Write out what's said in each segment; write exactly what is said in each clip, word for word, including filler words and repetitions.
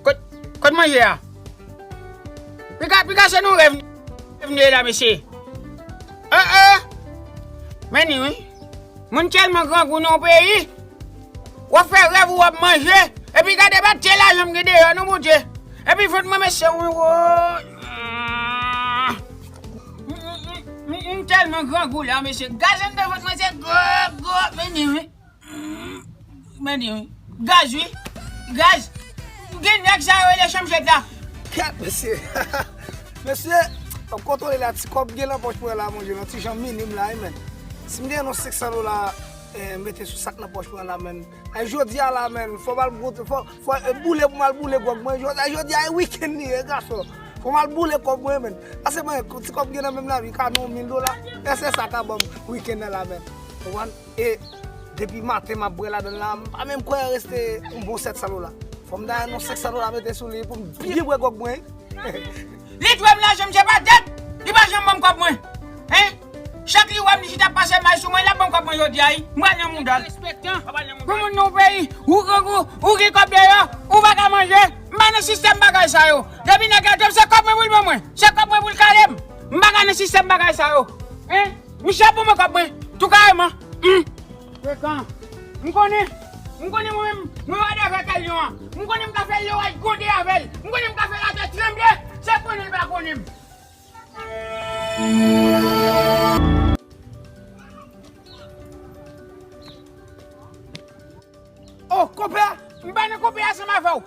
Kot, kot manje a? Piga, piga se nou revni la, mesye. Eh, eh. Men ni, wi. Moun tèlman grangou nan yon peyi. W ap fè rèv ou w ap manje. Epi gade batye lajan m gen deyò, non, Bondye. Epi vant mwen, mesye, wi, wo. M, m, m, m, m tèlman grangou la, mesye. Gaz anndan vant mwen, se gwo, gwo. Men ni, wi. Men ni, wi. Gaz, wi. Gaz. Gen nèg sa yo rele chanm jèt la. Kèt, mesye. Mesye, w ap kontwole la, ti kòb gen nan pòch mwen la, monchè, nan ti jan minim la, wi, men. Si m gen yon senk san dola, eh, mete sou sa k nan pòch mwen la, men. Ay, jodi a la, men, fò m al gwo, fò, fò, eh, boule pou m al boule gwòg mwen. Jodi a, jodi a, e wikenn li ye, gason. Fò m al boule kòb mwen, men. Pase mwen, ti kòb gen nan men m la, wi, ka nan yon mil dola. E se sa ka ban m wikenn nan la, men. Konprann? E depi maten m ap bwè ladan l la, m pa menm kwè reste yon bon sèt san dola. Fò m ta jwenn yon senk san dola mete sou li pou m byen bwè gwòg mwen. Li dwe m lajan, misye pa dèt. Li pa janm ban m kòb mwen. Hein? Chak li wè m, li chita pase may sou mwen, l ap ban m kòb mwen jodi a, wi. M pral nan mouda l. Pou moun nan yon peyi, ou grangou, ou gen kòb deyò, ou pa ka manje. M pa nan sistèm bagay sa yo. Depi nèg la dwe m, se kòb mwen pou l ban mwen. Se kòb mwen pou l kale m. M pa ka nan sistèm bagay sa yo. Hein? Misye ap ban mwen kòb mwen, tou kareman. Hmm. Frekan. M konnen, m konnen mwen menm, mwen wade avèk Alyon an. M konnen m ka fè lowaj gwonde avè l. M konnen m ka fè latè tranble. Se konnen l pa konnen m. Oh, konpè! M pa nan konpè ansanm avè w.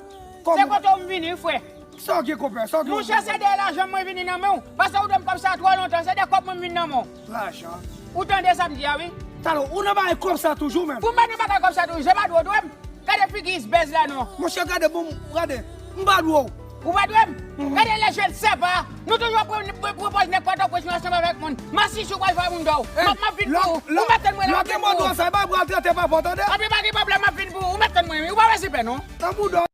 Se kote w m vini, wi, frè. Sa w gen, konpè? Sa w gen? Monchè, se de lajan mwen vini nan men w. Paske ou dwe m kòb sa twò lontan. Se de kòb mwen vin nan men w. Lajan? Ou tande sa m di a, wi? Talè, ou nan bagay kòb sa toujou, menm? Pou m pa nan bagay kòb sa toujou, se pa dwe w dwe m. Gade figi izbèz la, non. Monchè, gade, bon, gade. M pa dwe w. Ou pa dwe m? Mhm. Gade lejèl sèpa. Nou toujou pran, pran, pran pòz nèg Pòtoprens nou ansanm avèk moun. Masisi ou pral fè moun dò w. M ap, m ap vin pou ou. Ou mèt tann mwen la, m ap vin pou ou. Lè gen mò dò sa, e pa pral trete papa w, tande? Anpi pa gen pwoblèm, m ap vin pou ou. Ou mèt tann mwen, wi. Ou pa wè zipè, non? Nan bouda w.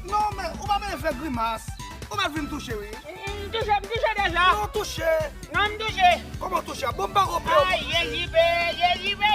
Non, men, ou pa bezwen fè grimas. Ou mèt vin touche, wi. M, m touche, m touche deja. Non, touche. Non, m touche. Kòman touche? Bon, m pa konprann. Ay, Jezi, pe, Jezi, pe,